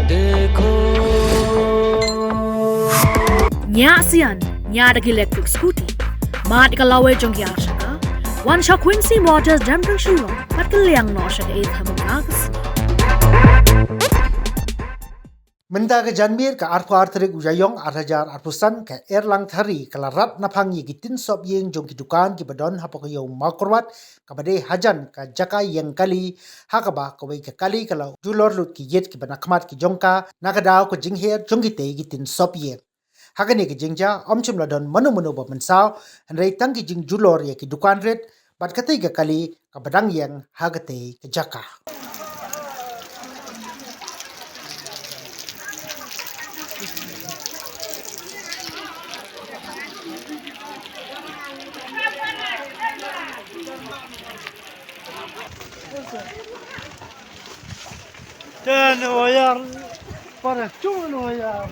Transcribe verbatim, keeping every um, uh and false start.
Nia sian, nia da ki electric scooty. Mat ka lawei jong ki arshaka. Wan sha Quincy Motors Downtown Shillong. Pat ka liang noh sha ka eighth Hemukna ka sngi. Mynta ka janmiet ka arphew ar tarik u Jaiong ar hajar arphew san ka Erlang Thari ka la rat naphang ïa ki tin sop ïing jong ki dukan kiba don hapoh ka ïew Mawkyrwat kaba dei hajan ka jaka ïeng kali, ha kaba kawei ka kali ka la julor lut ki ïit kiba na khmat ki jong ka na ka daw ka jingher jong kitei ki tin sop ïing. Ha kane ka jingjia ym shym la don mano mano ba mynsaw, hynrei tang ki jingjulor ïa ki dukan rit bad katei ka kali kaba dang ïeng ha katei ka jaka. Ten oyar, para chung oyar.